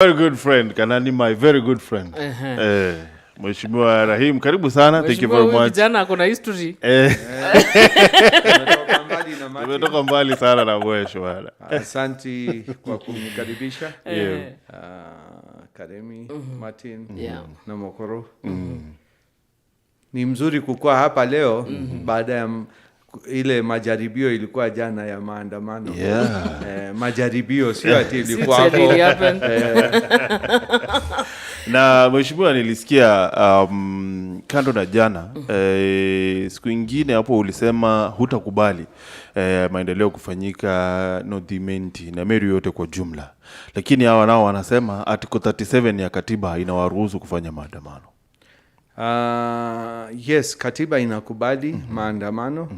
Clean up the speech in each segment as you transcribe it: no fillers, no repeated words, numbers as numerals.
Very good friend, Kanani, my very good friend. Mheshimiwa Rahim, karibu sana. Thank you Mheshimiwa, very huyu much. Kijana ako na history. Tumetoka mbali na Martin. Tumetoka mbali sana na Mwesh bwana. Asanti kwa kunikaribisha. Karemi, Martin na Mokoro. Ni mzuri kukua hapa leo baada ya ile majaribio ilikuwa jana ya maandamano. Majaribio, sio ati ilikuwa Si hapo. really happened. Na mheshimiwa, nilisikia kando na jana, siku ingine hapo ulisema hutakubali maendeleo kufanyika North Imenti na Meru yote kwa jumla, lakini hawa nao wanasema Article 37 ya katiba inawaruhusu kufanya maandamano. Yes, katiba inakubali maandamano,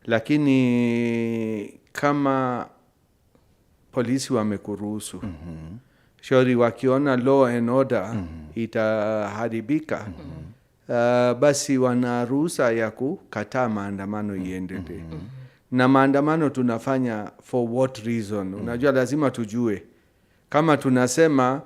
lakini kama polisi wamekuruhusu, shauri wakiona law and order itaharibika, basi wana ruhusa ya kukataa maandamano iendelee. Na maandamano tunafanya for what reason? Unajua, lazima tujue kama tunasema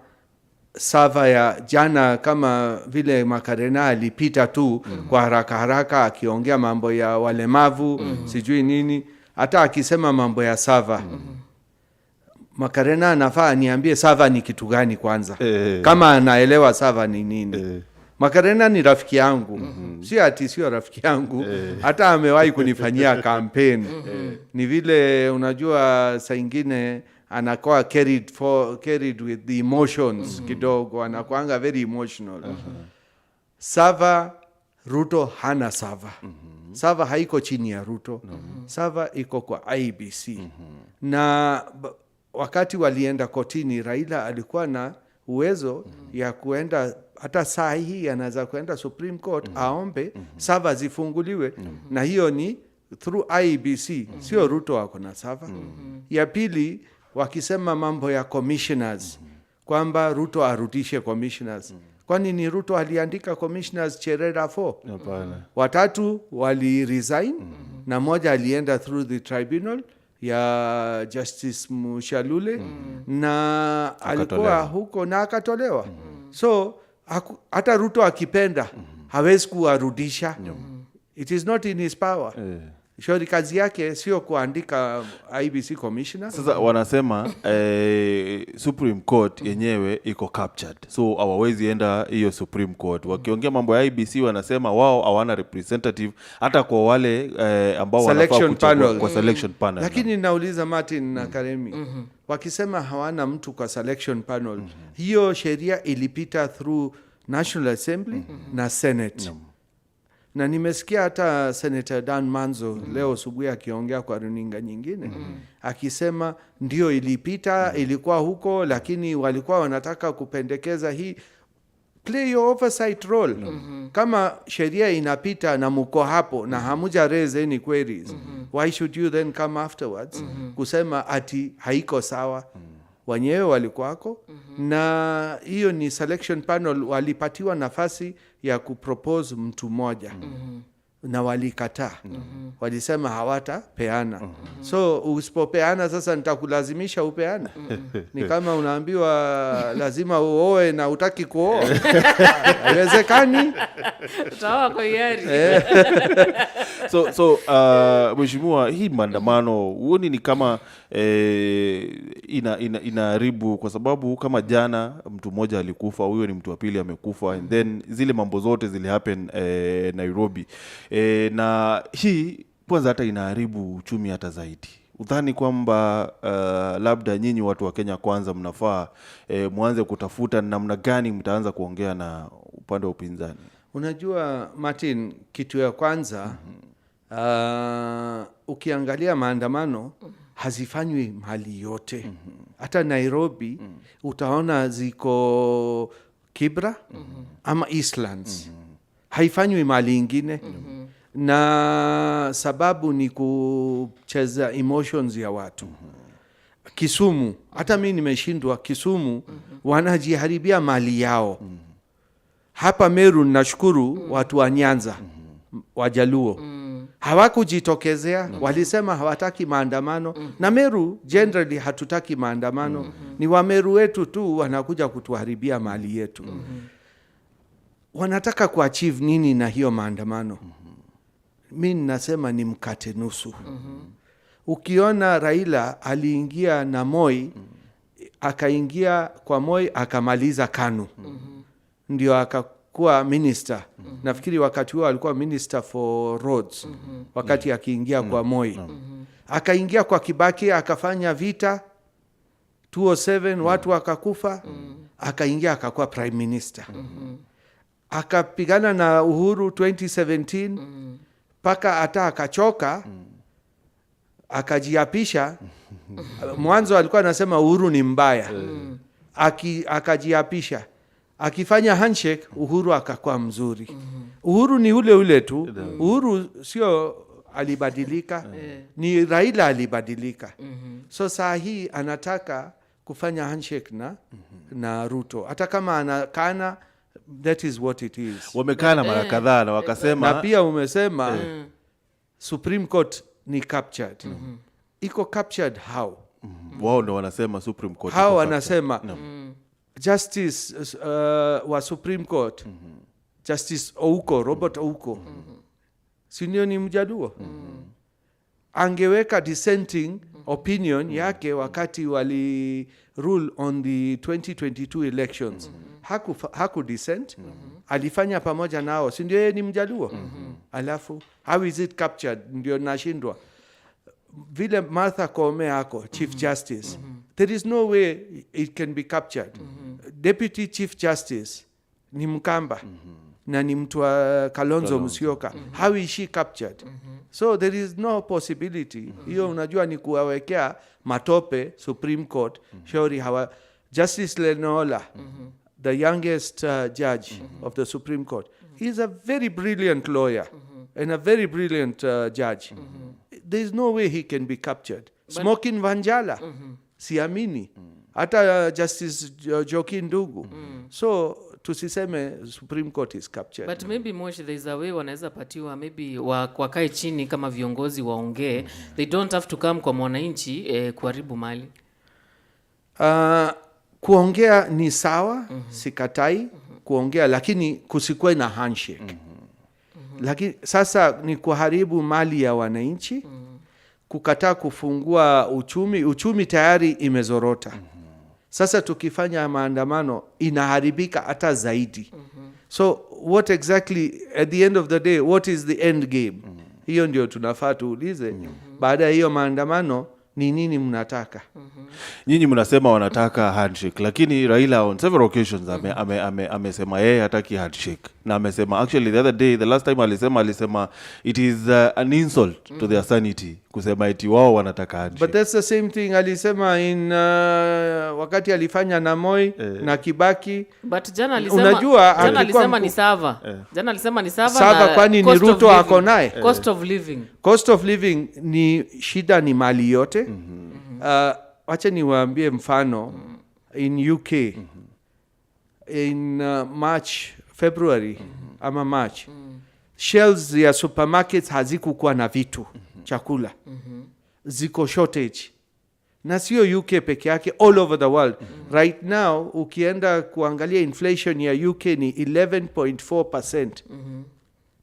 server ya jana, kama vile Makarena alipita tu kwa haraka haraka akiongea mambo ya walemavu, sijui nini, hata akisema mambo ya server, Makarena anafaa aniambie server ni kitu gani kwanza, kama anaelewa server ni nini. Makarena ni rafiki yangu, sio ati sio rafiki yangu, hata amewahi kunifanyia campaign. Ni vile unajua saa ingine anakuwa carried with the emotions kidogo, anakuanga very emotional. Server, Ruto hana server. Server haiko chini ya Ruto. Server iko kwa IEBC. Na wakati walienda kotini, Raila alikuwa na uwezo ya kuenda, hata saa hii anaweza kuenda Supreme Court aombe server zifunguliwe, na hiyo ni through IEBC, sio Ruto ako na server. Ya pili, wakisema mambo ya commissioners, kwamba Ruto arudishe commissioners, kwani ni Ruto aliandika commissioners Cherera 4? Hapana. Watatu wali resign na moja alienda through the tribunal ya Justice Mushalule na alikuwa Akatolewa. Huko na akatolewa. So hata Ruto akipenda hawezi kuwarudisha. It is not in his power. Shauri kazi yake sio kuandika IEBC commissioner. Sasa wanasema Supreme Court yenyewe iko captured, so hawawezi enda hiyo Supreme Court. Wakiongea mambo ya IEBC, wanasema wao hawana representative hata kwa wale ambao wanafaa Selection kuchagua panel. kwa selection panel. Lakini nauliza Martin na Karemi, wakisema hawana mtu kwa selection panel, hiyo sheria ilipita through National Assembly na Senate, na nimesikia hata Senator Dan Manzo leo asubuhi akiongea kwa runinga nyingine akisema ndio ilipita, ilikuwa huko, lakini walikuwa wanataka kupendekeza hii. Play your oversight role. Kama sheria inapita na muko hapo na hamuja raise any queries, why should you then come afterwards kusema ati haiko sawa? Wenyewe walikuwako, na hiyo ni selection panel, walipatiwa nafasi ya kupropose mtu mmoja na walikataa, walisema hawatapeana. So usipopeana, sasa nitakulazimisha upeane? Ni kama unaambiwa lazima uoe na utaki kuoa. Haiwezekani. Utaoa kwa hiari. So mheshimiwa, hii maandamano huoni ni kama inaharibu? Kwa sababu kama jana mtu mmoja alikufa, huyo ni mtu wa pili amekufa, and then zile mambo zote zili happen Nairobi, na hii kwanza hata inaharibu uchumi hata zaidi. Udhani kwamba labda nyinyi watu wa Kenya Kwanza mnafaa mwanze kutafuta namna gani mtaanza kuongea na upande wa upinzani? Unajua Martin, kitu ya kwanza, ukiangalia maandamano hazifanywi mahali yote. Hata Nairobi utaona ziko Kibra ama Eastlands, haifanywi mahali ingine, na sababu ni kucheza emotions ya watu. Kisumu, hata mi nimeshindwa, Kisumu wanajiharibia mali yao. Hapa Meru nashukuru watu wa Nyanza, Wajaluo. Hawakujitokezea. Walisema hawataki maandamano. Na Meru generally hatutaki maandamano. Ni Wameru wetu tu wanakuja kutuharibia mali yetu. Wanataka kuachieve nini na hiyo maandamano? Mi ninasema ni mkate nusu. Ukiona Raila aliingia na Moi, akaingia kwa Moi akamaliza KANU, ndio akakuwa minister. Nafikiri wakati huo alikuwa minister for roads wakati akiingia kwa Moi. Akaingia kwa Kibaki akafanya vita 207, watu wakakufa. Akaingia akakuwa prime minister, akapigana na Uhuru 2017 mpaka hata akachoka, akajiapisha. Mwanzo alikuwa anasema Uhuru ni mbaya. Akajiapisha, akifanya handshake, Uhuru akakuwa mzuri. Uhuru ni ule ule tu. Uhuru sio alibadilika, ni Raila alibadilika. So saa hii anataka kufanya handshake na Ruto, hata kama anakana, that is what it is. Wamekana mara kadhaa na wakasema. Na pia umesema Supreme Court ni captured. Iko captured how? Wao ndo wanasema Supreme Court Hao iko wanasema justice wa Supreme Court, Justice Ouko, Robert Ouko, si ndio ni Mjaluo? Angeweka dissenting opinion yake wakati wali rule on the 2022 elections. Haku dissent, alifanya pamoja nao, si ndio yeye ni Mjaluo? Alafu how is it captured? Ndio nashindwa. Vile Martha Koome ako Chief Justice, there is no way it can be captured. Deputy Chief Justice ni Mkamba na ni mtu wa Kalonzo Musyoka. How is she captured? So there is no possibility hiyo. Unajua ni kuwawekea matope Supreme Court. Shauri hawa Justice Lenaola, the youngest judge of the Supreme Court, he is a very brilliant lawyer and a very brilliant judge. There is no way he can be captured. Smokin Wanjala, siamini. Hata Justice Njoki Ndung'u. So tusiseme Supreme Court is captured. But maybe, Moshi, there is a way wanaweza patiwa, maybe wakae chini kama viongozi waongee. They don't have to come kwa mwananchi kuharibu mali. Kuongea ni sawa, sikatai kuongea, lakini kusikuwe na handshake. Lakini sasa ni kuharibu mali ya wananchi, kukataa kufungua uchumi. Uchumi tayari imezorota. Sasa tukifanya maandamano inaharibika hata zaidi. So what exactly, at the end of the day, what is the end game? Hiyo ndio tunafaa tuulize. Baada ya hiyo maandamano ni nini mnataka? Nyinyi mnasema wanataka handshake, lakini Raila on several occasions amesema yeye hataki handshake, na amesema actually the other day, the last time alisema it is an insult to their sanity kusema eti wao wanataka handshake. But that's the same thing alisema in wakati alifanya na Moi na Kibaki. But jana alisema, Unajua, jana alikuwa alisema ni sawa. Jana alisema ni sawa. Sawa, Na kwani ni cost of Ruto living. ako naye? Cost of living. Cost of living ni shida, ni mali yote. Wacha niwaambie mfano. In UK, in March, February ama March, shelves ya supermarkets hazikukuwa na vitu, chakula ziko shortage. Na sio UK peke yake, all over the world. Right now ukienda kuangalia inflation ya UK ni 11.4%,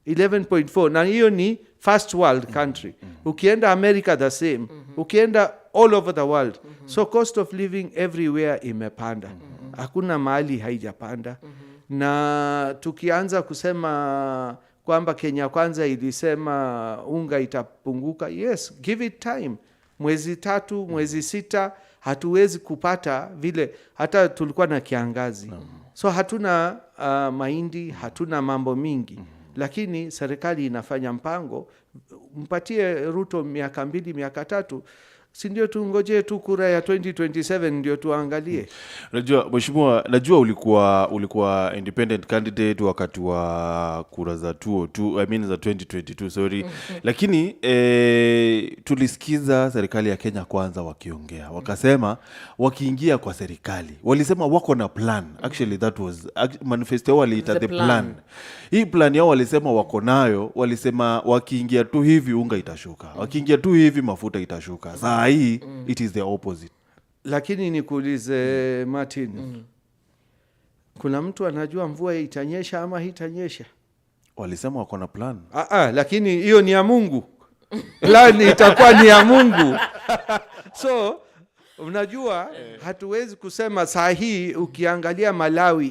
11.4, na hiyo ni first world country. Ukienda America, the same. Ukienda all over the world. So cost of living everywhere imepanda, hakuna mahali haijapanda. Na tukianza kusema kwamba Kenya Kwanza ilisema unga itapunguka, yes, give it time, mwezi 3, mwezi 6, hatuwezi kupata vile. Hata tulikuwa na kiangazi, so hatuna mahindi, hatuna mambo mingi, lakini serikali inafanya mpango. Mpatie Ruto miaka 2, miaka 3. Si ndio tungojee tu kura ya 2027 ndio tuangalie. Najua mheshimiwa, najua ulikuwa independent candidate wakati wa kura za 202, I mean za 2022, sorry. Lakini tulisikiza serikali ya Kenya Kwanza wakiongea, wakasema wakiingia kwa serikali walisema wako na plan. Actually that was manifesto yao waliita The the plan. Plan. Hii plan yao walisema wako nayo, walisema wakiingia tu hivi unga itashuka, wakiingia tu hivi mafuta itashuka. Saa hii it is the opposite. Lakini nikuulize Martin, kuna mtu anajua mvua itanyesha ama hitanyesha? Walisema wako na plan. Ah, ah, lakini hiyo ni ya Mungu. Plan itakuwa ni ya Mungu. So unajua hatuwezi kusema saa hii. Ukiangalia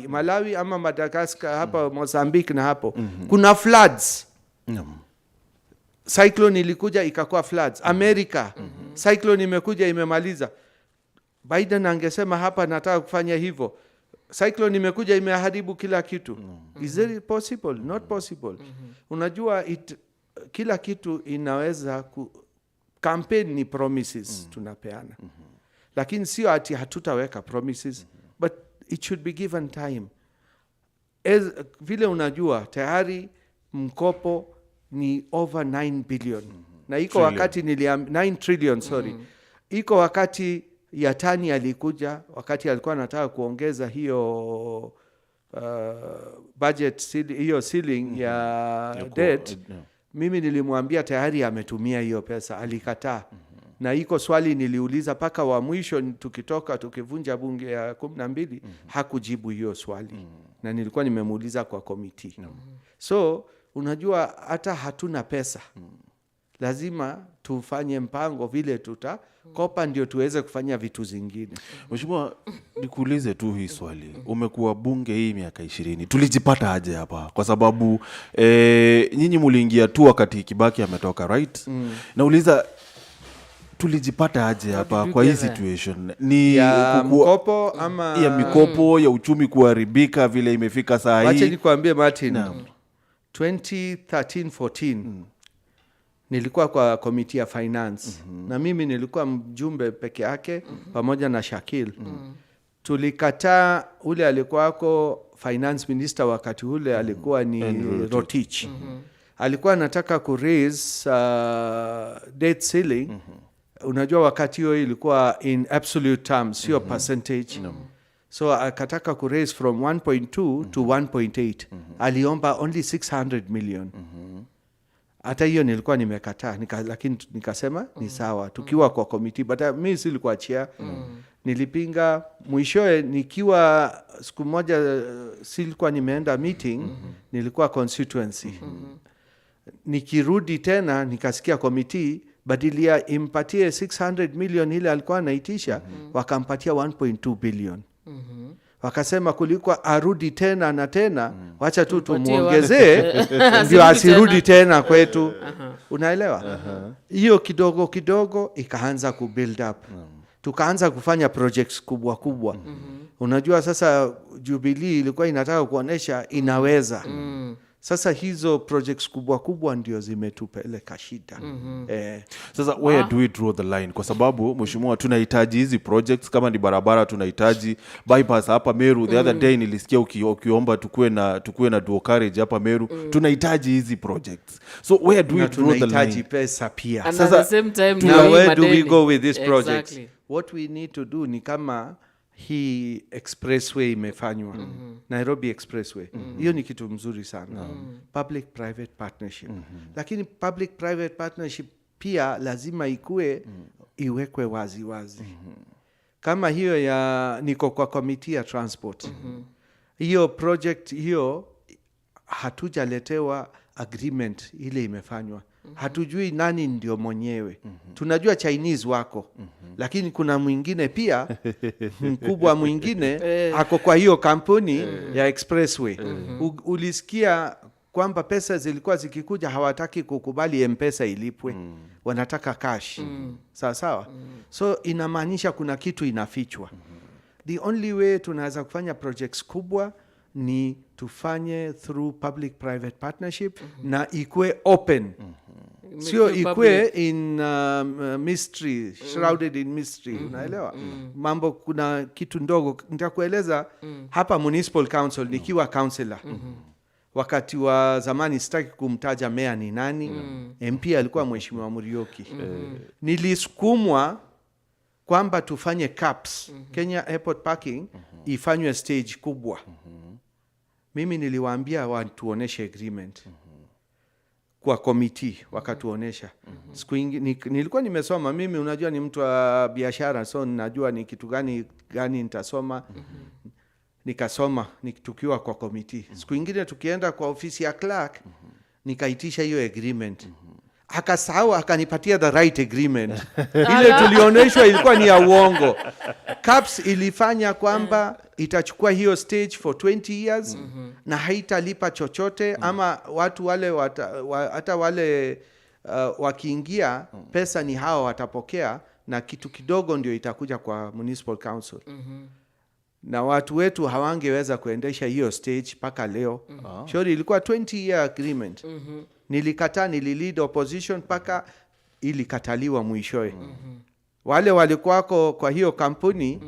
Malawi ama Madagascar hapa, Mozambique na hapo kuna floods. Cyclone ilikuja ikakuwa floods. America, cyclone imekuja imemaliza. Biden angesema hapa nataka kufanya hivyo, cyclone imekuja imeharibu kila kitu. Is it possible? Not possible. Unajua kila kitu inaweza campaign ni promises tunapeana, lakini sio ati hatutaweka promises, but it should be given time. As, vile unajua tayari mkopo ni over 9 billion na iko Trillion. wakati 9 trillion, sorry. Iko wakati Yatani alikuja, wakati alikuwa anataka kuongeza hiyo budget hiyo ceiling ya debt. Mimi nilimwambia tayari ametumia hiyo pesa, alikataa. Na iko swali niliuliza mpaka wa mwisho tukitoka, tukivunja bunge ya 12, hakujibu hiyo swali, na nilikuwa nimemuuliza kwa committee. So unajua hata hatuna pesa, lazima tufanye mpango vile tutakopa ndio tuweze kufanya vitu zingine. Mheshimiwa, nikuulize tu hii swali. Umekuwa bunge hii miaka 20, tulijipata aje hapa? Kwa sababu nyinyi muliingia tu wakati Kibaki ametoka, right? Nauliza, tulijipata aje hapa Did we kwa hii get there? situation ni Ya mkopo ama ya mikopo, ya uchumi kuharibika vile imefika saa Wache hii? nikuambie Martin, 2013 14 nilikuwa kwa committee ya finance na mimi nilikuwa mjumbe peke yake pamoja na Shakil. Tulikataa ule alikuwako finance minister wakati ule, alikuwa ni Rotich. Alikuwa anataka ku raise debt ceiling. Unajua wakati hiyo ilikuwa in absolute terms, sio percentage. So akataka ku raise from 1.2 to 1.8. Aliomba only 600 million. Hata hiyo nilikuwa nimekataa, lakini nikasema ni sawa tukiwa kwa committee, but mi silikuwa chair, nilipinga. Mwishowe nikiwa siku moja, silikuwa nimeenda meeting, nilikuwa constituency. Nikirudi tena nikasikia committee badili ya impatie 600 million ile alikuwa anaitisha, wakampatia 1.2 billion. Wakasema kuliko arudi tena na tena, wacha tu Tumpatie tumuongezee ndio Asirudi asirudi tena kwetu. Unaelewa? Hiyo kidogo kidogo ikaanza kubuild up, tukaanza kufanya projects kubwa kubwa. Unajua sasa Jubilee ilikuwa inataka kuonyesha inaweza. Sasa hizo projects kubwa kubwa ndio zimetupeleka shida. Sasa where do we draw the line? Kwa sababu mheshimiwa, tunahitaji hizi projects, kama ni barabara tunahitaji bypass hapa Meru. The other day nilisikia ukiomba tukuwe na dual carriage hapa Meru. Tunahitaji hizi projects, so where do we Na draw the tunahitaji line? pesa pia. And Sasa, at the same time, Now ni where do we madeni. go with these projects? Exactly. What we need to do ni kama hii expressway imefanywa, Nairobi Expressway, hiyo ni kitu mzuri sana, public private partnership. Lakini public private partnership pia lazima ikue, iwekwe wazi wazi. Kama hiyo ya, niko kwa committee ya transport, hiyo project hiyo hatujaletewa agreement ile imefanywa. Hatujui nani ndio mwenyewe. Tunajua Chinese wako, lakini kuna mwingine pia mkubwa mwingine ako kwa hiyo kampuni ya expressway. Ulisikia kwamba pesa zilikuwa zikikuja hawataki kukubali Mpesa ilipwe, wanataka cash, sawa sawa. So inamaanisha kuna kitu inafichwa. The only way tunaweza kufanya projects kubwa ni tufanye through public private partnership na ikuwe open. Sio Imekuwa ikwe public. in mystery, shrouded in mystery. Unaelewa mambo, kuna kitu ndogo nitakueleza hapa municipal council nikiwa councillor wakati wa zamani, sitaki kumtaja meya ni nani. MP alikuwa Mheshimiwa Murioki. Nilisukumwa kwamba tufanye caps, Kenya Airport parking ifanywe stage kubwa. Mimi niliwaambia watuoneshe agreement kwa committee, wakatuonesha. Siku nilikuwa nimesoma mimi, unajua ni mtu wa biashara, so najua ni kitu gani gani nitasoma. Nikasoma tukiwa kwa committee. Siku ingine tukienda kwa ofisi ya clerk, nikaitisha hiyo agreement. Akasahau, akanipatia the right agreement. Ile tulioneshwa ilikuwa ni ya uongo. Caps ilifanya kwamba itachukua hiyo stage for 20 years na haitalipa chochote, ama watu wale hata wale wakiingia, pesa ni hawa watapokea na kitu kidogo ndio itakuja kwa municipal council. Na watu wetu hawangeweza kuendesha hiyo stage mpaka leo. Shauri ilikuwa 20 year agreement. Nilikataa, nililead opposition mpaka ilikataliwa mwishowe. Wale walikuwako kwa hiyo kampuni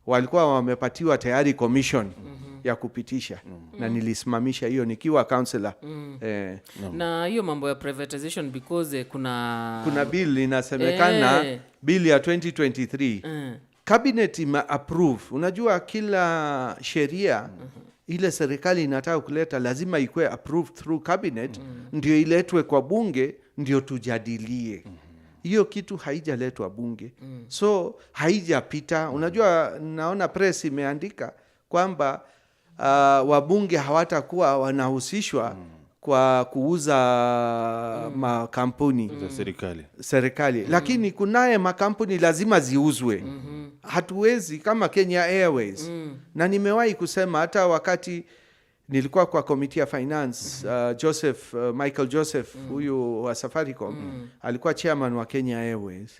walikuwa wamepatiwa tayari commission ya kupitisha, na nilisimamisha hiyo nikiwa councillor. Na hiyo mambo ya privatization, because kuna Kuna bill inasemekana, bill ya 2023, cabinet ime approve. Unajua kila sheria ile serikali inataka kuleta lazima ikuwe approved through cabinet, ndio iletwe kwa bunge ndio tujadilie. Hiyo kitu haijaletwa bunge, so haijapita. Unajua naona press imeandika kwamba wabunge hawatakuwa wanahusishwa kwa kuuza makampuni za serikali. Serikali, lakini kunaye makampuni lazima ziuzwe. Hatuwezi kama Kenya Airways. Na nimewahi kusema hata wakati nilikuwa kwa committee ya finance, Joseph Michael Joseph, huyu wa Safaricom, alikuwa chairman wa Kenya Airways.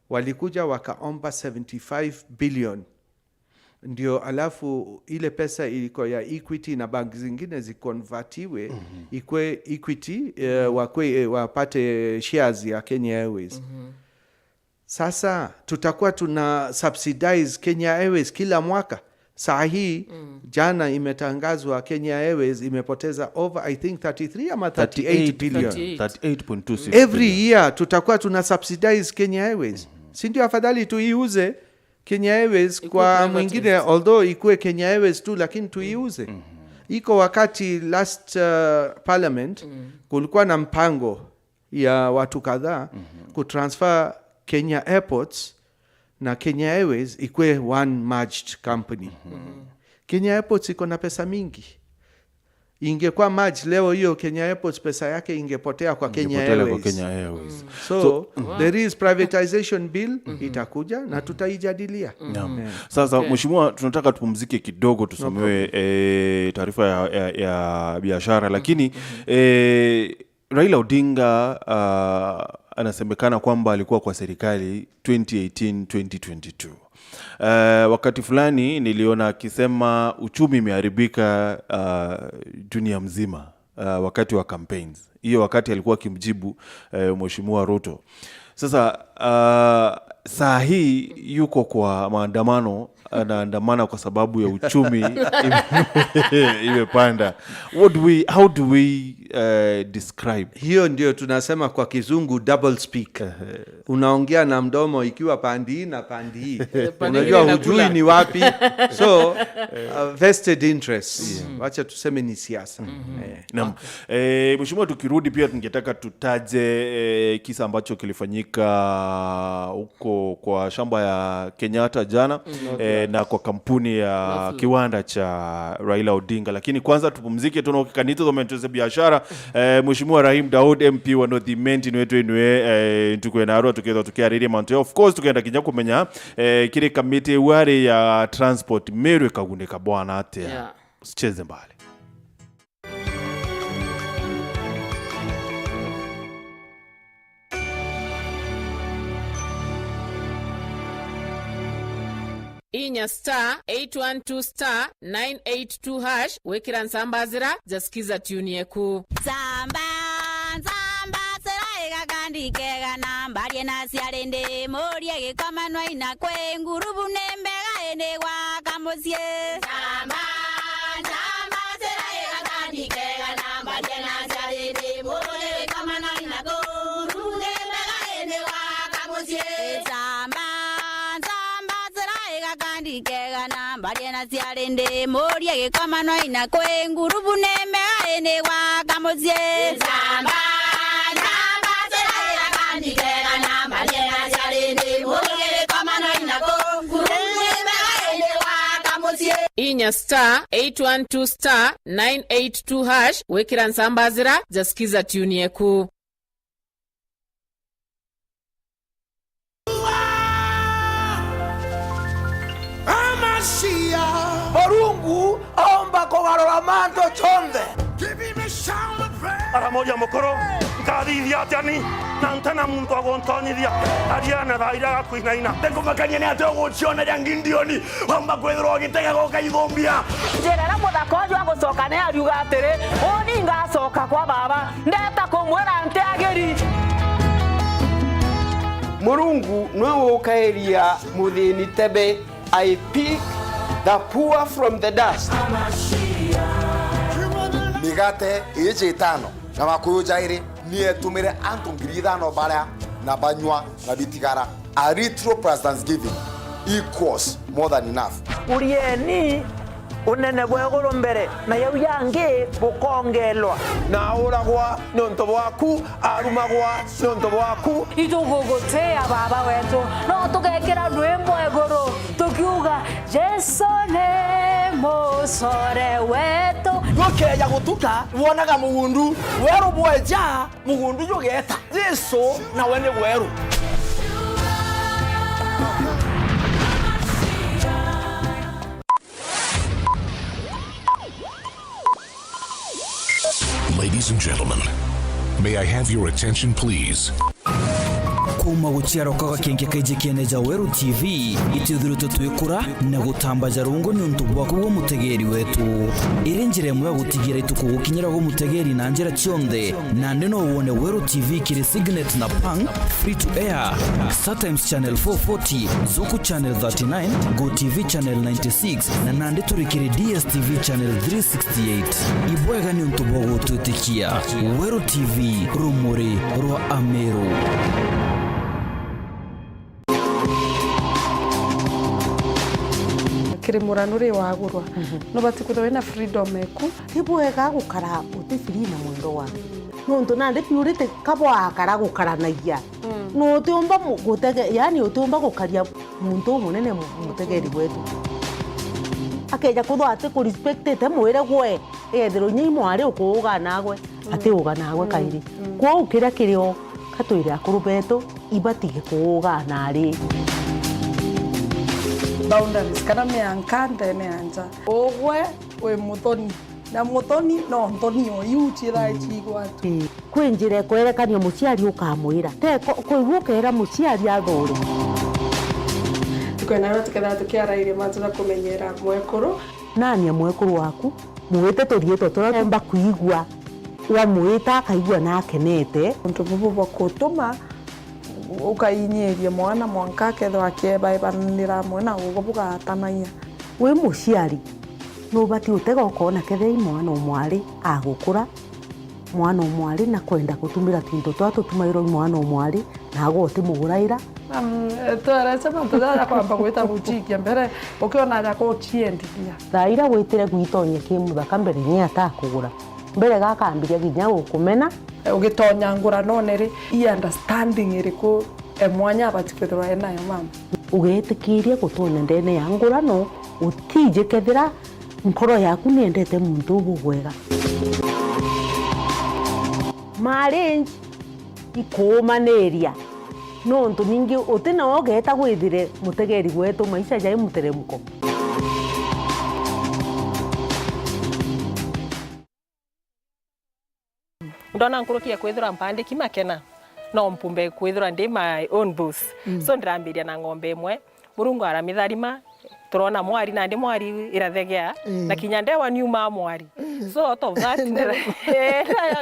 Walikuja wakaomba 75 billion ndio, alafu ile pesa iliko ya Equity na bank zingine zikonvertiwe ikwe Equity, wakwe wapate shares ya Kenya Airways. Sasa tutakuwa tuna subsidize Kenya Airways kila mwaka. Saa hii, jana imetangazwa Kenya Airways imepoteza over, I think, 33 ama 38 billion. 38. 38.26 Every billion. year tutakuwa tuna subsidize Kenya Airways. Si ndio afadhali tuiuze Kenya Airways Ikuwe kwa privatized. mwingine, although ikuwe Kenya Airways tu, lakini tuiuze. Iko wakati last parliament kulikuwa na mpango ya watu kadhaa kutransfer Kenya Airports na Kenya Airways ikuwe one merged company. Kenya Airports iko na pesa mingi. Ingekuwa merge leo, hiyo Kenya Airports pesa yake ingepotea kwa Kenya Ingepotelea kwa Airways. Kenya Airways. So, there is privatization bill itakuja na tutaijadilia. Naam. Sasa mheshimiwa, tunataka tupumzike kidogo tusomewe taarifa ya biashara, lakini Raila Odinga anasemekana kwamba alikuwa kwa serikali 2018 2022. Wakati fulani niliona akisema uchumi imeharibika dunia mzima, wakati wa campaigns hiyo, wakati alikuwa akimjibu mheshimiwa Ruto. Sasa saa hii yuko kwa maandamano, anaandamana kwa sababu ya uchumi imepanda. How do we describe? Hiyo ndio tunasema kwa kizungu double speak. Unaongea na mdomo ikiwa pandi hii na pandi hii, Pande unajua ingine hujui inakula. Ni wapi. So vested interests, wacha tuseme ni siasa. Naam. Mheshimiwa, tukirudi pia tungetaka tutaje kisa ambacho kilifanyika huko kwa shamba ya Kenyatta jana, na kwa kampuni ya kiwanda cha Raila Odinga, lakini kwanza tupumzike tunokikanito thomentose biashara. Mheshimiwa Rahim Daud, MP wa North Imenti, niwetu inwe ntukwenarwa tukethwa tukiaririe mantu, of course tukenda kinya kumenya kiri kamiti wari ya transport Meru ikagunĩka bwana atia. Usicheze mbali. Inya *812*982# wekira nsambazira jasikiza tune yeku. Samba nzamba sera ikakandi. gakandikega na mbarie na ciarindi murie gikomanwa ina kwi ngurubu ni mbega indi gwaka mucii. Nzamba nzamba cira gakandikega na mbarie na ciarindi murie gikomanwa ina kwi ngurubu ni mbega indi gwaka mucii. Nzamba nzamba cira gakandikega na mbarie na ciarindi murie gikomanwa ina kwi ngurubu ni mbega indi gwaka mucii. Nzamba Inya star 812 star 982 hash wekira nsambazira jasikiza tune yeku. Morungu aomba kogarora manto chonde. Aramoria mokoro nkathithia atiani na ntana muntu agontonyithia ariana thaira gakuinaina ndenkumakania ni ati ugucioneria ngindioni wamba kwithirwo ugitega goka ithumbia njirera muthako ucio agucoka ni ariuga atiri uni ngacoka kwa baba ndeta kumwira ntiagiri. Murungu niwe ukaeria muthini tebe. I pick the poor from the dust. Migate iji itano na makuyu jairi nietumire antu 5,000 baria na banywa na bitigara. A retro plus thanksgiving equals more than enough. Urieni unene bwa mbere na yau yangi bukongelwa na uragwa nonto bwaku arumagwa nonto bwaku itugugutia baba wetu no tugekira rwimbo iguru tukiuga Jesu ni musore wetu. Gukeja gutuka wonaga mugundu weru bweja mugundu yugeta Jesu nawe ni weru. Ladies and gentlemen, may I have your attention please? Kuma guciarwo kwa gakenke kaije kieneja Weru TV itithiritwe twikura na gutambaja rungo ni untu bwaku bwa mutegeri wetu iri njira imwe ya gutigira ituku gukinyira gwo mutegeri na njira cionthe na ndi no wone Weru TV kiri Signet na Pang free to air StarTimes channel 440 Zuku channel 39 Go TV channel 96 na nandi turikiri DSTV channel 368 ibwega ni untu bwa gutwitikia Weru TV rumuri rwa Ameru. Kirimurano ri wagurwa no bati kwithirwa wina freedom eku ti bwega gukara uti free na mwendo wa nontu nandi piurite kabwakara gukaranagia no utiumba gutege yani utiumba gukaria muntu munene mutegeri wetu akeja kuthwa ati ku respectete mwire gwe ethirwo nyi mwari ukuuga nagwe ati uga nagwe kairi kwou kiria kirio katwire akuru betu ibatige kuuga nari boundaries kana mianka ndene anja ogwe we muthoni na muthoni no nthoni oyu chira chigwa tu kwi njira kwerekania muciari ukamwira te koigua ukera muciari athure kwena tuketha tukiarairie matuna kumenyera mwekuru nania mwekuru waku mwite turietwo turomba kuigua wamwita akaigua na akenete untu bubu bwa kutuma ukainyiria mwana mwanka akethwa akiebaebanira mwana ugo bugatanagia wi muciari nubati utega ukona kethei mwana umwari agukura mwana umwari na kwenda gutumira twinto twa tutumairwo mwana umwari na agwo utimuguraira twerece mantu jaria kwamba gwita guchikia mbere ukiona aria guchiendithia thaira gwitire gwitonya ki muthaka mbere ni atakugura mbere gakambiria ginya gukumena ugitonya ngurano ri i understanding iriku emwanya abati kwithirwa enayo mama ugetikirie gutonya ndene ya ngurano utije kethira nkoro yaku niendete muntu ubugwega marriage ikuumaniria nontu ningi utina ogeta gwithire mutegeri gwetu maisha jai muteremuko. Ndona nkurukia kwithira mpandiki makena no mpumbe kwithira ndi my own boss. So ndirambiria na ng'ombe imwe murungu aramitharima Turona mwari na ndi mwari irathegea na kinya ndewa niuma mwari, so out of that ndewa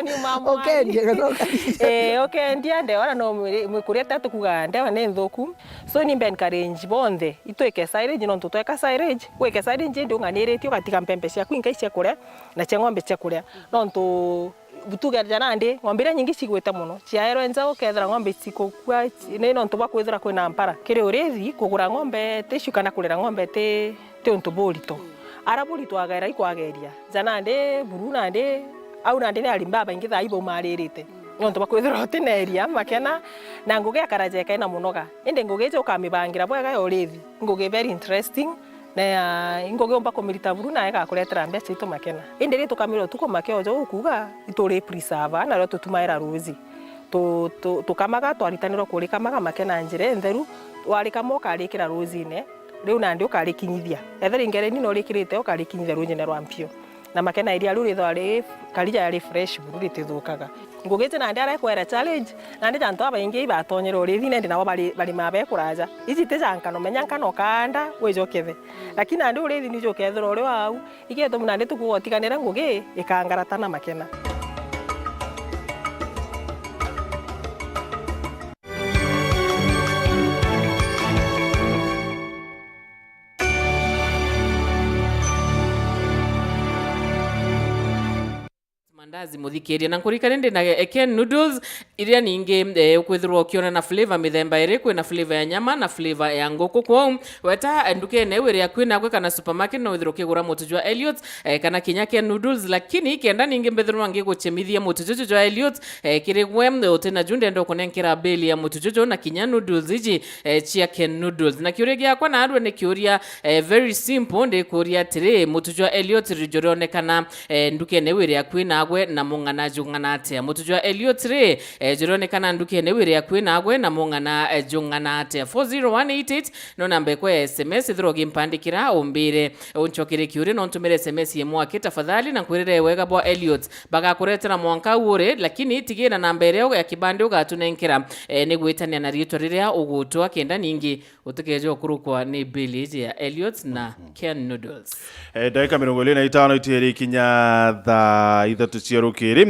niuma mwari. Ukendia. Ukendia ndewa na no mwikuria tatu kuga ndewa ni nthuku, so ni mbe encourage bonthe itwike silage, no ntutweka silage, wike silage ndi unganiritie ugatiga mpembe ciaku ingai cia kuria na cia ng'ombe cia kuria, no ntu tugerja nandi ng'ombe iria nyingi cigwite muno ciaerwo nja ukethira ng'ombe cikukua ni no ntu bwa kwithira kwina mpara kiri urithi kugura ng'ombe ticu kana kurera ng'ombe ti untu burito ara burito agera ikwageria nja nandi buru nandi au nandi ni arimba baingi thaa ibo maririte nontu bakwithira utineria makena na ngugi akarajeka ina munoga, indi ngugi ija ukamibangira bwega ya urithi, ngugi very interesting na ngugi umba kumirita buru na igakuretera mbeca itu makena, indi ri tukamira utuko makiojo ukuga ituri preserve na rio tutumaira ruzi tukamaga twaritanirwo kurikamaga makena njira entheru warikama ukarikira ruzine riu nandi ukarikinyithia ethera ingereni no rikirite ukarikinyithia ruzine rwa mpio na makena iria riu ritho ri karija ri fresh buru ritithukaga. Ngugite nandi arekwera challenge nandi jantu abaingi ibatonyera urithi nendi nabo bari mabe kuraja ici ti jankano menya nkano kanda wijokethe, lakini nandi urithi ni jokethera uri wau igetho nandi tukugotiganira ngugi ikangaratana makena. Mandazi muthikiria na nkurikane ndi na Ken Noodles iria ningi ukwithirwo ukiona na flavor mithemba iri, kwina flavor ya nyama na flavor ya nguku. Kwou weta ndukene wiria kwina gwe kana supermarket no withirwo ukigura mutu jwa Elliot kana kinya Ken Noodles, lakini kenda ningi mbithirwo ngiguchemithia mutu juju jwa Elliot kirigwe utena junde ndo kunenkera beli ya mutu juju na kinya noodles iji chia Ken Noodles. Na kiuria giakwa na arwe ni kiuria very simple, ndi kuria atiri mutu jwa Elliot rijoronekana ndukene wiria kwina gwe na mung'ana jung'ana atia, mutu jwa Elliot ri jironekana ndukene wiria kwina gwe na mung'ana jung'ana atia. 40188 no namba ekwa ya SMS ithiro gimpandikira umbire unchokere kiuri no ntumire SMS ye mwake tafadhali na nkwirire wega bwa Elliot bagakuretera mwanka ure, lakini tigira namba ire ya kibande ugatunenkera ni gwitania na ritwa riria ugutwa kenda ningi utikeje ukurukwa ni bili ya Elliot na Ken Noodles. Dakika 25 itieri kinya thaa 3 cia rukiri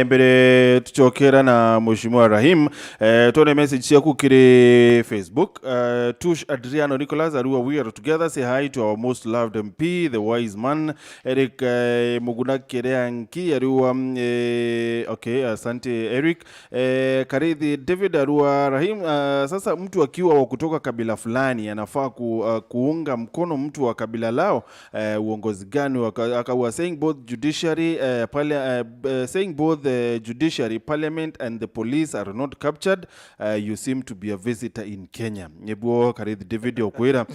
mbere tuchokera na Mheshimiwa Rahim tuone message ciaku kiri Facebook. Tush Adriano Nicholas Arua, we are together, say hi to our most loved MP, the wise man Eric Muguna Kereanki Arua. Okay, asante Eric. Karithi David Arua Rahim, sasa mtu akiwa wa kutoka kabila fulani anafaa kuunga mkono mtu wa kabila lao, uongozi gani? Akawa saying both judiciary saying both the judiciary, parliament and the police are not captured. You seem to be a visitor in Kenya. Nyebuo Karithi David Okwira.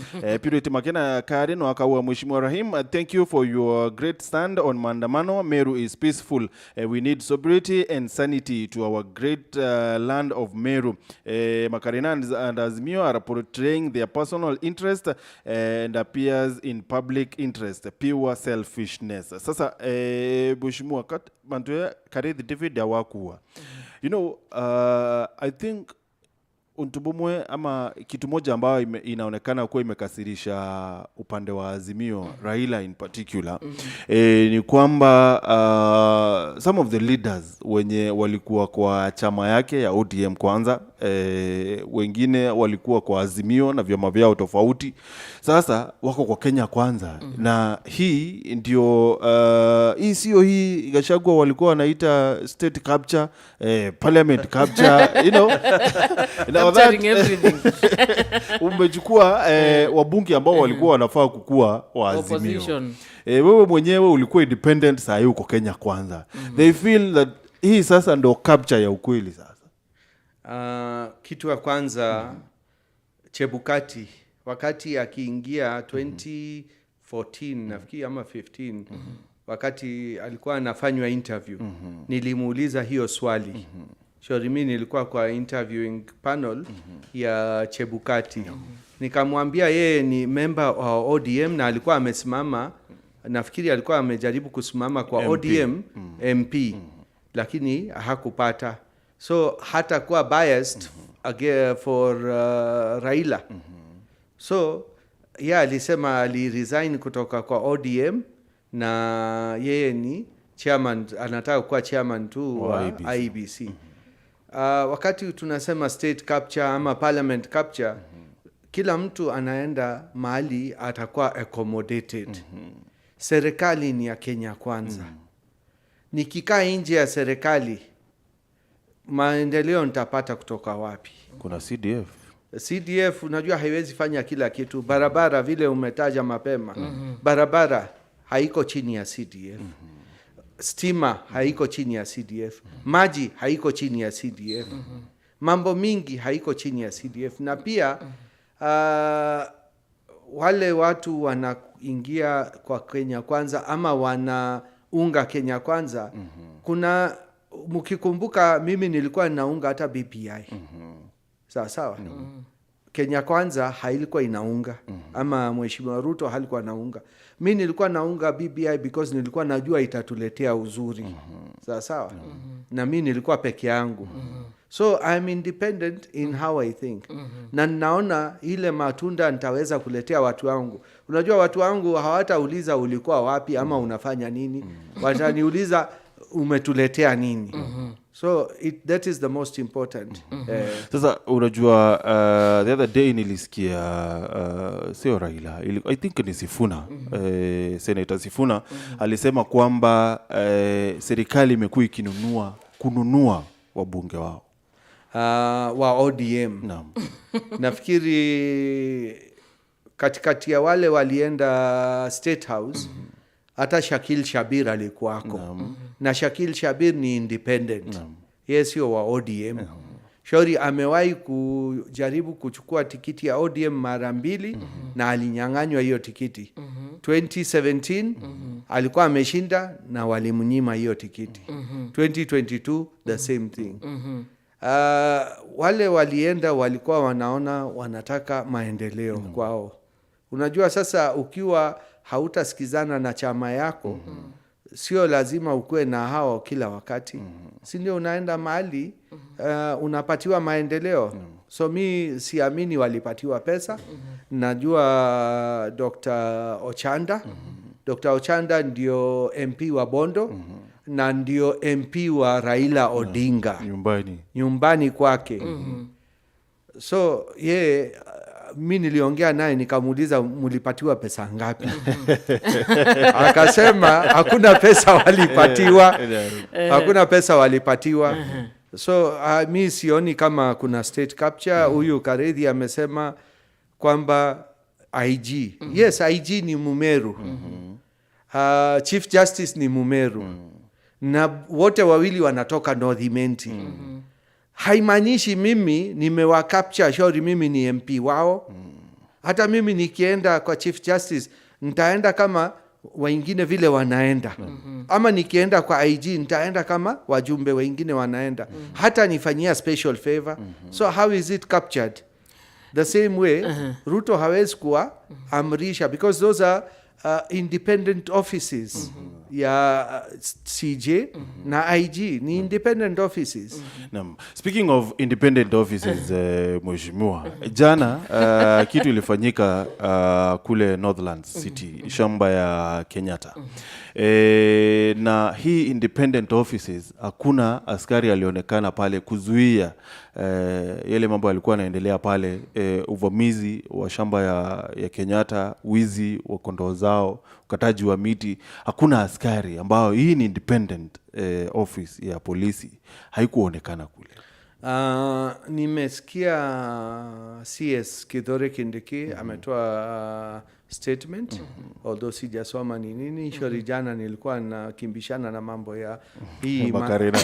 Purity Makena Karino akawa Mheshimiwa Rahim, thank you for your great stand on Maandamano. Meru is peaceful. We need sobriety and sanity to our great land of Meru. Makarina and Azimio are portraying their personal interest and appears in public interest. Pure selfishness. Sasa Mheshimiwa Mantuya Karithi David awakuwa. You know, I think untubumwe ama kitu moja ambayo inaonekana kuwa imekasirisha upande wa Azimio, Raila in particular, ni kwamba some of the leaders wenye walikuwa kwa chama yake ya ODM kwanza, wengine walikuwa kwa Azimio na vyama vyao tofauti, sasa wako kwa Kenya Kwanza. Na hii ndio hii sio hii Gachagua walikuwa wanaita state capture, parliament capture, you know. Now that, everything. Umechukua wabunge ambao walikuwa wanafaa kukua wa Azimio. Wewe mwenyewe ulikuwa independent, saa hii uko Kenya Kwanza. They feel that hii sasa ndo capture ya ukweli sasa. Kitu ya kwanza, Chebukati wakati akiingia 2014 nafikiri ama 15, wakati alikuwa anafanywa interview, nilimuuliza hiyo swali. Shauri mimi nilikuwa kwa interviewing panel ya Chebukati. Nikamwambia yeye ni member wa ODM na alikuwa amesimama, nafikiri alikuwa amejaribu kusimama kwa MP. ODM MP, lakini hakupata. So hata kuwa biased again for Raila. So Yeye alisema aliresign kutoka kwa ODM na yeye ni chairman, anataka kuwa chairman tu Wa wa IEBC. IEBC. Wakati tunasema state capture ama parliament capture, kila mtu anaenda mahali atakuwa accommodated. Serikali ni ya Kenya Kwanza. Nikikaa nje ya serikali, maendeleo nitapata kutoka wapi? Kuna CDF. CDF unajua haiwezi fanya kila kitu. Barabara vile umetaja mapema, barabara haiko chini ya CDF. Stima haiko chini ya CDF. Maji haiko chini ya CDF. Mambo mingi haiko chini ya CDF na pia wale watu wanaingia kwa Kenya Kwanza ama wanaunga Kenya Kwanza, kuna mkikumbuka, mimi nilikuwa naunga hata BBI, sawa sawa. Kenya Kwanza hailikuwa inaunga, ama Mheshimiwa Ruto halikuwa naunga. Mi nilikuwa naunga BBI because nilikuwa najua itatuletea uzuri, sawa sawa, na mi nilikuwa peke yangu, so I'm independent in how I think, na ninaona ile matunda nitaweza kuletea watu wangu. Unajua watu wangu hawatauliza ulikuwa wapi ama unafanya nini, wataniuliza umetuletea nini. So that is the most important. Sasa unajua, the other day nilisikia, sio Raila, I think ni Sifuna, Senator Sifuna alisema kwamba serikali imekuwa ikinunua kununua wabunge wao wa ODM. Naam. Nafikiri katikati ya wale walienda State House, hata Shakil Shabir alikuwako, na Shakil Shabir ni independent, yeye sio wa ODM. Shauri amewahi kujaribu kuchukua tikiti ya ODM mara mbili na alinyang'anywa hiyo tikiti. 2017 alikuwa ameshinda na walimnyima hiyo tikiti. 2022 the same thing. Wale walienda walikuwa wanaona wanataka maendeleo kwao. Unajua sasa ukiwa hautasikizana na chama yako, sio lazima ukuwe na hao kila wakati, si ndio? Unaenda mahali unapatiwa maendeleo. So mi siamini walipatiwa pesa. Najua Dr. Ochanda. Dr. Ochanda ndio MP wa Bondo na ndio MP wa Raila Odinga nyumbani, nyumbani kwake. So ye, mi niliongea naye nikamuuliza, mulipatiwa pesa ngapi? Akasema hakuna pesa walipatiwa, hakuna pesa walipatiwa. So mi sioni kama kuna state capture. Huyu Karedhi amesema kwamba IG, yes, IG ni Mumeru, Chief Justice ni Mumeru, na wote wawili wanatoka North Imenti. Haimaanishi mimi nimewacapture shauri, mimi ni MP wao. Hata mimi nikienda kwa Chief Justice nitaenda kama wengine vile wanaenda, ama nikienda kwa IG nitaenda kama wajumbe wengine wanaenda, hata nifanyia special favor. So how is it captured? The same way Ruto hawezi kuwa amrisha because those are independent offices ya CJ na IG ni independent offices. Naam. Speaking of independent offices, mheshimiwa, jana kitu ilifanyika kule Northlands City, shamba ya Kenyatta. Na hii independent offices, hakuna askari alionekana pale kuzuia yale mambo yalikuwa yanaendelea pale, uvamizi wa shamba ya Kenyatta, wizi wa kondoo zao, ukataji wa miti. Hakuna askari ambao, hii ni independent office ya polisi, haikuonekana kule. Nimesikia CS Kithure Kindiki ametoa statement, although sijasoma ni nini. Shori jana nilikuwa nakimbishana na mambo ya hii Makarena.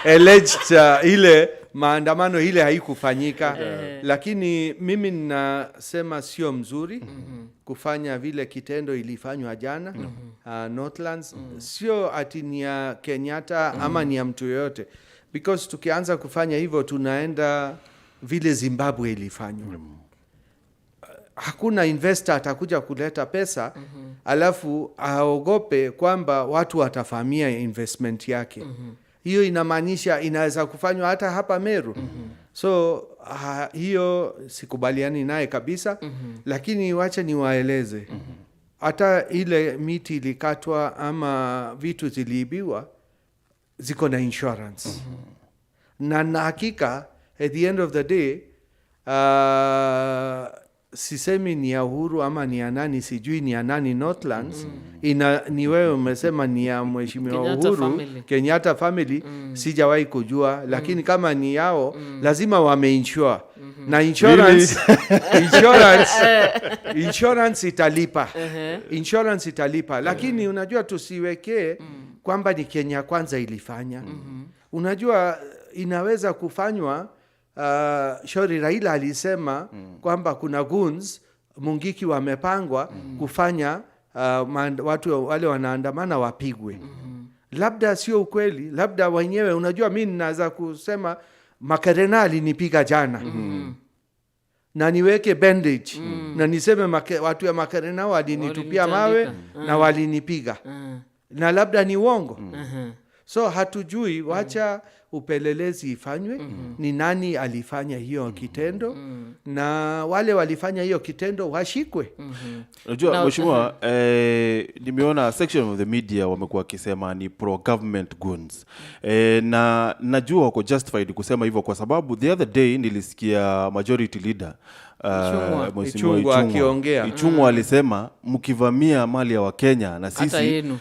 alleged, ile maandamano ile haikufanyika, lakini mimi ninasema sio mzuri kufanya vile kitendo ilifanywa jana Northlands. Sio ati ni ya Kenyatta ama ni ya mtu yoyote, because tukianza kufanya hivyo tunaenda vile Zimbabwe ilifanywa. Hakuna investor atakuja kuleta pesa alafu aogope kwamba watu watavamia investment yake. Hiyo inamaanisha inaweza kufanywa hata hapa Meru. So Hiyo sikubaliani naye kabisa. Lakini wacha niwaeleze, hata ile miti ilikatwa ama vitu ziliibiwa ziko na insurance. Na hakika at the end of the day, sisemi ni ya Uhuru ama ni ya nani, sijui ni ya nani Northlands. Ni wewe umesema ni ya Mheshimiwa Kenyatta Uhuru family. Kenyatta family, sijawahi kujua, lakini kama ni yao lazima wameinsure na insurance, insurance italipa. Insurance italipa, lakini unajua tusiwekee kwamba ni Kenya Kwanza ilifanya. Unajua inaweza kufanywa. Shori Raila alisema kwamba kuna goons Mungiki wamepangwa kufanya watu wale wanaandamana wapigwe. Labda sio ukweli, labda wenyewe, unajua mi ninaweza kusema Makerena alinipiga jana na niweke bandage na niseme watu ya Makerena walinitupia mawe Walinitandika. na walinipiga na labda ni uongo. So hatujui, wacha upelelezi ifanywe, ni nani alifanya hiyo kitendo na wale walifanya hiyo kitendo washikwe. Unajua mheshimiwa, nimeona section of the media wamekuwa wakisema ni pro government goons. Na najua wako justified kusema hivyo kwa sababu the other day nilisikia majority leader Ichung'wa. Mheshimiwa Ichung'wa Ichung'wa. akiongea. Ichung'wa alisema mkivamia mali ya Wakenya na Hata sisi yenu.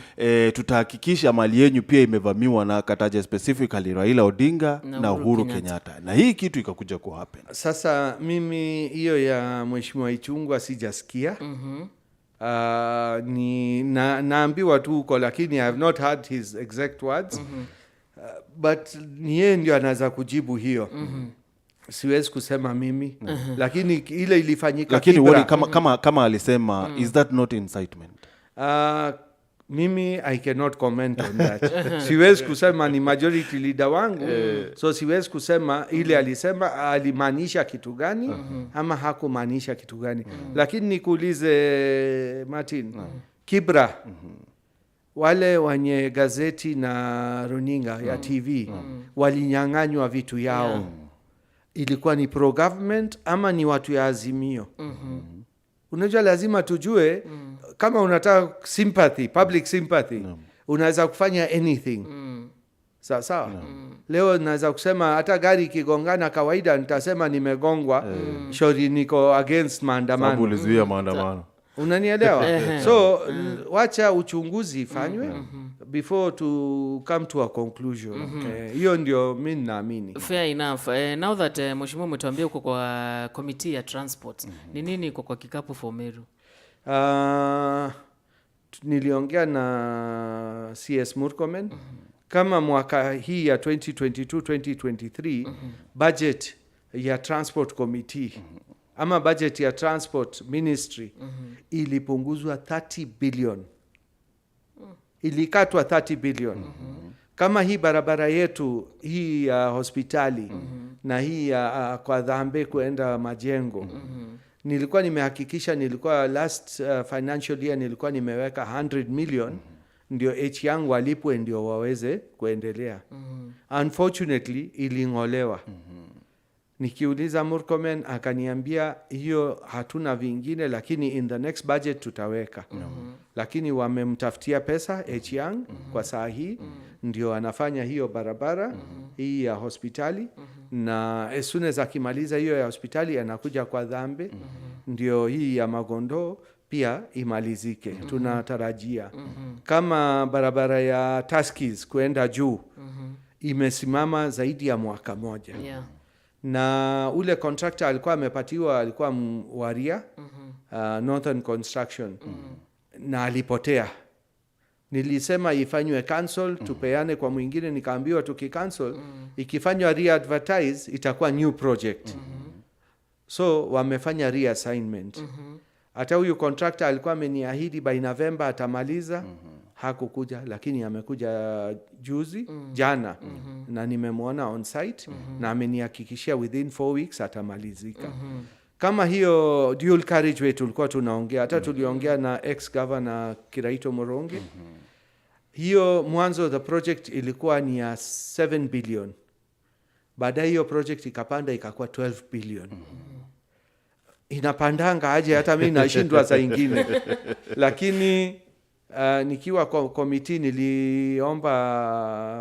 tutahakikisha mali yenyu pia imevamiwa, na akataja specifically Raila Odinga na Uhuru Kenyatta. Na hii kitu ikakuja ku happen. Sasa mimi hiyo ya Mheshimiwa Ichung'wa sijasikia. Naambiwa tu huko, lakini I have not heard his exact words. But ni yeye ndio anaweza kujibu hiyo. Siwezi kusema mimi. Lakini ile ilifanyika Lakini Kibra. wali, kama alisema, is that not incitement? Mimi I cannot comment on that. Siwezi kusema, ni majority leader wangu, so siwezi kusema ile alisema alimaanisha kitu gani ama hakumaanisha kitu gani. Lakini nikuulize Martin, Kibra, wale wenye gazeti na runinga ya TV walinyang'anywa vitu yao. Ilikuwa ni pro government ama ni watu ya Azimio? Unajua lazima tujue kama unataka sympathy, public sympathy, unaweza kufanya anything. Sawa sawa. Leo naweza kusema hata gari ikigongana kawaida nitasema nimegongwa, shori niko against maandamano. Sababu ulizuia maandamano. Unanielewa? So wacha uchunguzi ifanywe before to come to a conclusion. Hiyo ndio mi ninaamini. Fair enough. Now that mheshimiwa umetuambia uko kwa committee ya transport, ni nini iko kwa kikapu for Meru? Niliongea na CS Murkomen kama mwaka hii ya 2022 2023 budget ya transport committee ama budget ya transport ministry ilipunguzwa 30 billion, ilikatwa 30 billion. Kama hii barabara yetu hii ya hospitali na hii ya kwa Dhambe kuenda Majengo, nilikuwa nimehakikisha, nilikuwa last financial year nilikuwa nimeweka 100 million ndio H yangu walipwe ndio waweze kuendelea. Unfortunately iling'olewa. Nikiuliza Murkomen akaniambia hiyo hatuna vingine, lakini in the next budget tutaweka. Lakini wamemtafutia pesa H Young kwa saa hii, ndio anafanya hiyo barabara hii ya hospitali, na as soon as akimaliza hiyo ya hospitali anakuja kwa Dhambe, ndio hii ya Magondoo pia imalizike. Tunatarajia kama barabara ya Tuskys kuenda juu imesimama zaidi ya mwaka moja na ule contractor alikuwa amepatiwa, alikuwa Waria, Northern Construction, na alipotea. Nilisema ifanywe cancel, tupeane kwa mwingine, nikaambiwa tukicancel, ikifanywa re-advertise itakuwa new project. So wamefanya reassignment. Hata huyu contractor alikuwa ameniahidi by November atamaliza, hakukuja, lakini amekuja juzi jana, na nimemwona on site na amenihakikishia within 4 weeks atamalizika. Kama hiyo dual carriageway tulikuwa tunaongea, hata tuliongea na ex governor Kiraito Moronge. Hiyo mwanzo the project ilikuwa ni ya 7 billion. Baadaye hiyo project ikapanda ikakuwa 12 billion. Inapandanga aje, hata mi nashindwa saa ingine. Lakini nikiwa kwa committee niliomba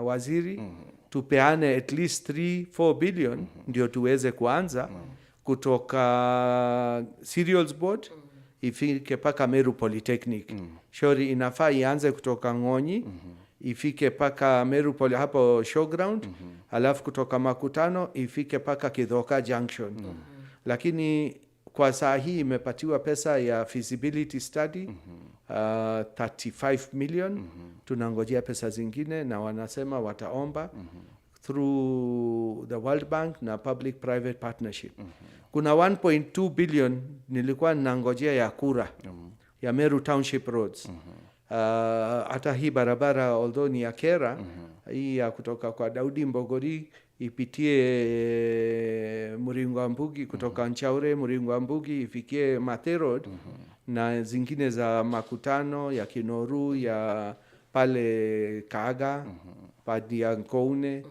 waziri tupeane at least 3 4 billion ndio tuweze kuanza kutoka Cereals Board ifike paka Meru Polytechnic. Shauri inafaa ianze kutoka Ng'onyi ifike paka Meru Poly, hapo showground, alafu kutoka Makutano ifike paka Kithoka Junction. Lakini kwa saa hii imepatiwa pesa ya feasibility study 35 million. Tunangojea pesa zingine na wanasema wataomba through the World Bank na public private partnership. Kuna 1.2 billion nilikuwa nangojea ya kura ya Meru Township Roads. Hata hii barabara, although ni ya Kera, hii ya kutoka kwa Daudi Mbogori ipitie Muringo wa Mbugi, kutoka Nchaure Muringo wa Mbugi ifikie Mathe Road, na zingine za Makutano, ya Kinoru, ya pale Kaaga, padi ya Nkoune.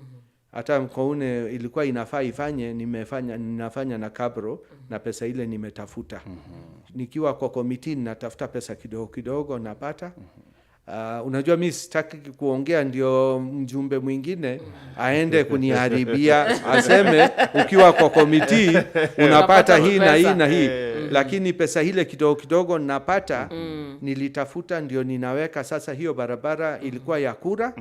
Hata Nkoune ilikuwa inafaa ifanye, nimefanya, ninafanya na Kabro na pesa ile nimetafuta. Nikiwa kwa committee natafuta pesa kidogo kidogo napata. Unajua mi sitaki kuongea ndio mjumbe mwingine aende kuniharibia aseme ukiwa kwa committee unapata hii na hii na hii, lakini pesa ile kidogo kidogo napata nilitafuta ndio ninaweka sasa. Hiyo barabara ilikuwa ya kura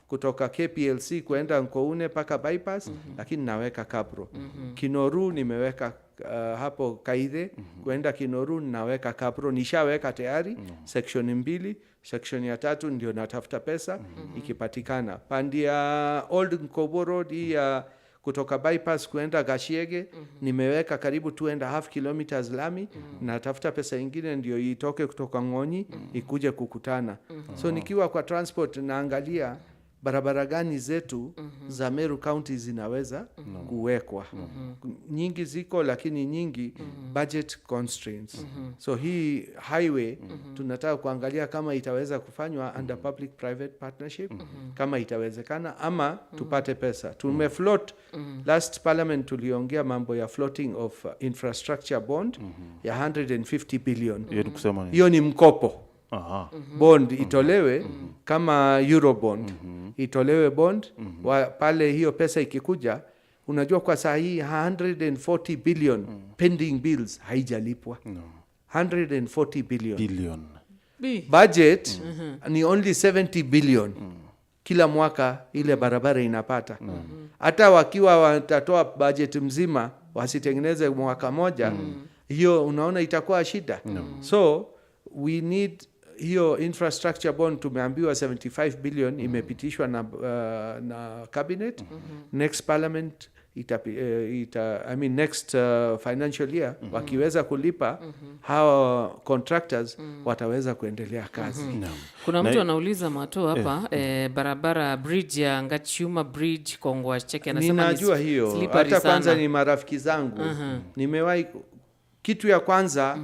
kutoka KPLC kuenda Nkoune mpaka bypass, lakini naweka Kabro. Kinoru nimeweka hapo Kaithe kuenda Kinoru naweka Kabro, nishaweka tayari section 2, section ya 3 ndio natafuta pesa ikipatikana. Pandi ya Old Nkobo Road hii ya kutoka bypass kuenda Gashiege nimeweka karibu 2.5 kilometers lami, natafuta pesa ingine ndio itoke kutoka Ng'onyi ikuje kukutana. So nikiwa kwa transport naangalia barabara gani zetu za Meru County zinaweza kuwekwa. Nyingi ziko, lakini nyingi budget constraints. So hii highway tunataka kuangalia kama itaweza kufanywa under public private partnership, kama itawezekana ama tupate pesa. Tumefloat last parliament tuliongea mambo ya floating of infrastructure bond ya 150 billion. Hiyo ni kusema nini? Hiyo ni mkopo. Bond itolewe kama Eurobond. Itolewe bond pale hiyo pesa ikikuja, unajua kwa saa hii 140 billion pending bills haijalipwa. 140 billion. Budget ni only 70 billion. Kila mwaka ile barabara inapata. Hata wakiwa watatoa budget mzima wasitengeneze mwaka moja, hiyo unaona itakuwa shida. So we need hiyo infrastructure bond. Tumeambiwa 75 billion imepitishwa na cabinet. Next parliament next financial year wakiweza kulipa hawa contractors wataweza kuendelea kazi. Kuna mtu anauliza Mato hapa barabara bridge ya Ngachuma Bridge Kongwa Cheke, anasema ninajua hiyo hata kwanza ni marafiki zangu. Nimewahi, kitu ya kwanza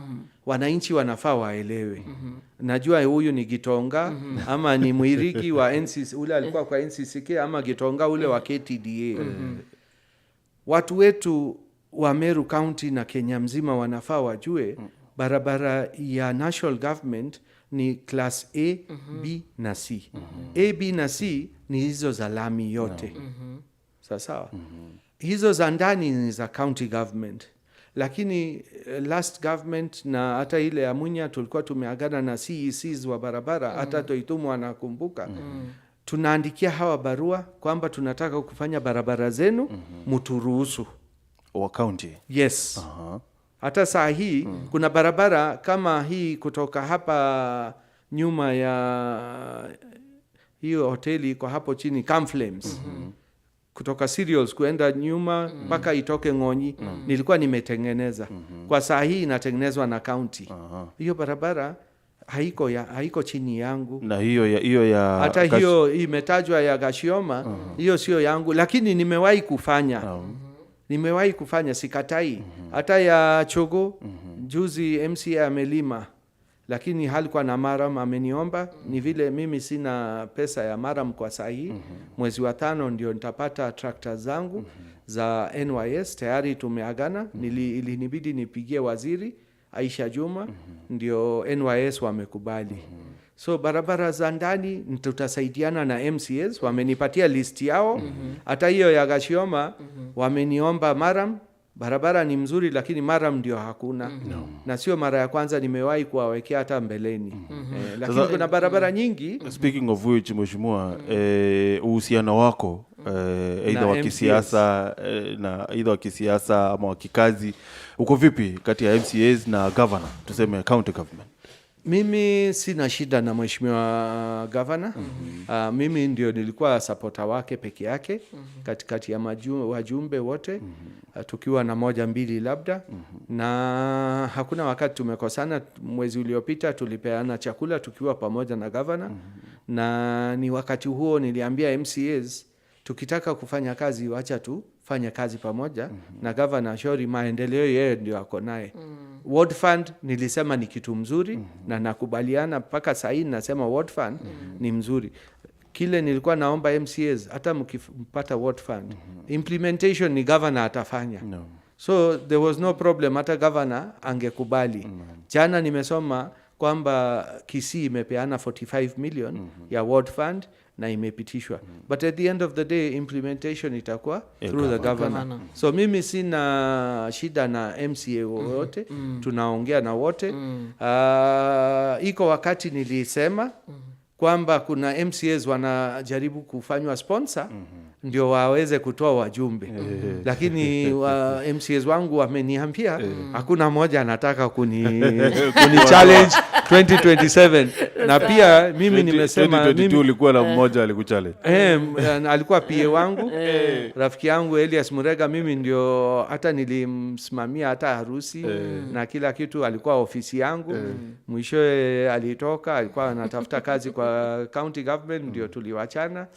wananchi wanafaa waelewe. Najua huyu ni Gitonga ama ni Mwirigi wa NCC, ule alikuwa kwa NCCK, ama Gitonga ule wa KTDA. Watu wetu wa Meru County na Kenya mzima wanafaa wajue barabara ya national government ni class A, B na C. A, B na C ni hizo za lami yote. Sawa. Hizo za ndani ni za county government. Lakini last government na hata ile ya Munya tulikuwa tumeagana na CECs wa barabara, hata Toitumu anakumbuka. Tunaandikia hawa barua kwamba tunataka kufanya barabara zenu, mturuhusu. Wa county? Yes. Hata saa hii kuna barabara kama hii kutoka hapa nyuma ya hiyo hoteli iko hapo chini, Camflames. Kutoka Cereals kuenda nyuma mpaka itoke Ng'onyi, nilikuwa nimetengeneza. Kwa saa hii inatengenezwa na county. Hiyo barabara haiko chini yangu. Na hiyo ya hata hiyo imetajwa ya Gashioma, hiyo sio yangu, lakini nimewahi kufanya. Nimewahi kufanya, sikatai. Hata ya Chogo juzi MCA amelima, lakini halikuwa na maram, ameniomba. Ni vile mimi sina pesa ya maram kwa saa hii. Mwezi wa 5 ndio nitapata tractor zangu. za NYS tayari tumeagana. Ilinibidi nipigie waziri Aisha Juma, ndio NYS wamekubali. So barabara za ndani tutasaidiana na MCAs, wamenipatia list yao. Hata hiyo ya Gashioma wameniomba murram. Barabara ni mzuri, lakini murram ndio hakuna. Na sio mara ya kwanza, nimewahi kuwawekea hata mbeleni. Lakini kuna barabara nyingi. Speaking of which, mheshimiwa, uhusiano wako aidha Na wa kisiasa na aidha wa kisiasa ama wa kikazi uko vipi kati ya MCAs na governor, tuseme county government? Mimi sina shida na mheshimiwa gavana. Mimi ndio nilikuwa supporter wake peke yake katikati ya wajumbe wote, tukiwa na moja mbili labda, na hakuna wakati tumekosana. Mwezi uliopita tulipeana chakula tukiwa pamoja na gavana, na ni wakati huo niliambia MCAs tukitaka kufanya kazi, wacha tufanye kazi pamoja na gavana. Shauri maendeleo yeye ndio ako naye. Ward fund nilisema ni kitu mzuri, na nakubaliana mpaka sahii, nasema ward fund ni mzuri. Kile nilikuwa naomba MCAs, hata mkipata ward fund, implementation ni governor atafanya. So there was no problem, hata governor angekubali. Jana nimesoma kwamba Kisii imepeana 45 million ya ward fund na imepitishwa, but at the end of the day implementation itakuwa through the governor. governor. Governor. So mimi sina shida na MCA wowote, tunaongea na wote. Iko wakati nilisema kwamba kuna MCAs wanajaribu kufanywa sponsor ndio waweze kutoa wajumbe, lakini MCAs wangu wameniambia hakuna mmoja anataka kuni challenge 2027, na pia mimi 20 nimesema 2022 mimi, ulikuwa na mmoja alikuchallenge. Alikuwa PA wangu, rafiki yangu Elias Murega. Mimi ndio hata nilimsimamia hata harusi na kila kitu, alikuwa ofisi yangu. Mwishowe alitoka, alikuwa anatafuta kazi kwa county government, ndio tuliwachana,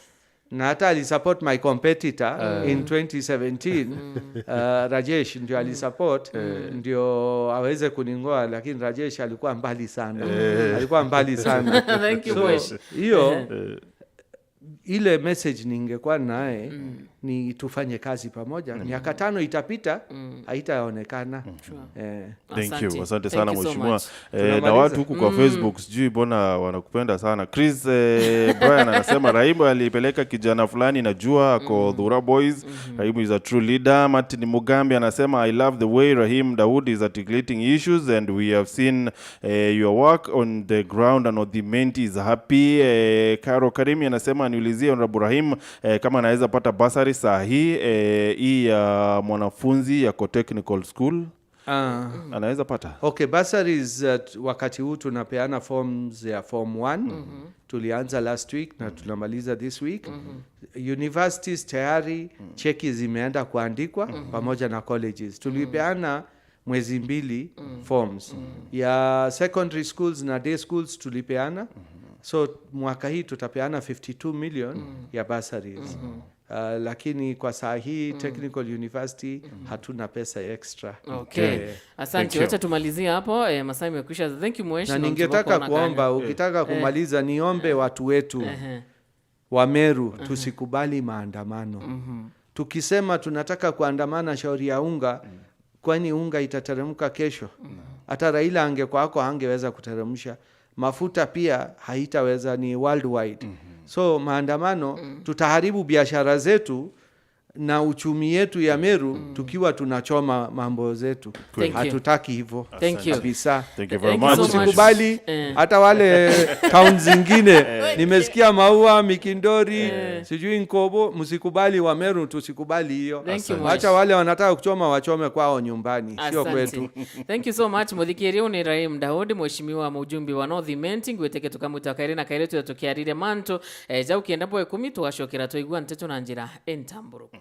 na hata alisupport my competitor in 2017, Rajesh ndio alisupport ndio aweze kuningoa, lakini Rajesh alikuwa mbali sana, alikuwa mbali sana. Thank you, So, Mwesh. hiyo ile message ningekuwa naye ni tufanye kazi pamoja. Miaka 5 itapita, haitaonekana. Thank you. Asante. Asante Thank sana you so mheshimiwa. much. Na Tunamaliza. watu huku kwa Facebook sijui mbona wanakupenda sana. Chris Brian anasema Raimu alipeleka kijana fulani, najua ako Dhura Boys. Raimu is a true leader. Martin Mugambi anasema, "I love the way Rahim Daud is articulating issues and we have seen your work on the ground and Odhimenti is happy." Karo Karimi anasema niulizie Honorable Rahim kama anaweza pata bursary saa hii hii ya mwanafunzi yako technical school, anaweza pata? Okay, bursaries, wakati huu tunapeana forms ya form 1. Tulianza last week na tunamaliza this week. Universities tayari cheki zimeenda kuandikwa pamoja na colleges. Tulipeana mwezi 2 forms ya secondary schools na day schools tulipeana. So mwaka hii tutapeana 52 million ya bursaries. Lakini kwa saa hii technical university hatuna pesa extra. Okay. Asante, Thank you. wacha tumalizie hapo. Masaa imekwisha. Thank you, Mwesh. Na Na ningetaka mtu wako kuomba, na ukitaka kumaliza, niombe watu wetu wa Meru tusikubali maandamano. Tukisema tunataka kuandamana shauri ya unga, kwani unga itateremka kesho? Hata Raila angekwako angeweza kuteremsha mafuta, pia haitaweza, ni worldwide. So maandamano, tutaharibu biashara zetu na uchumi yetu ya Meru tukiwa tunachoma mambo zetu. Thank you. Hatutaki hivyo Thank you. kabisa. Thank you very Thank you much. so much. Msikubali hata wale town zingine, nimesikia Maua, Mikindori, sijui Nkobo, msikubali. Wa Meru tusikubali hiyo. Thank you, Wacha wale wanataka kuchoma wachome kwao nyumbani, sio Asante. kwetu. Thank you so much, muthikiria ni Rahim Daudi, mheshimiwa mujumbi wa North Imenti, ngwitike tukamwita kairi na kairi tukiarire manto jau kienda po 10 tugacokera twaigua nteto na njira entamburuku.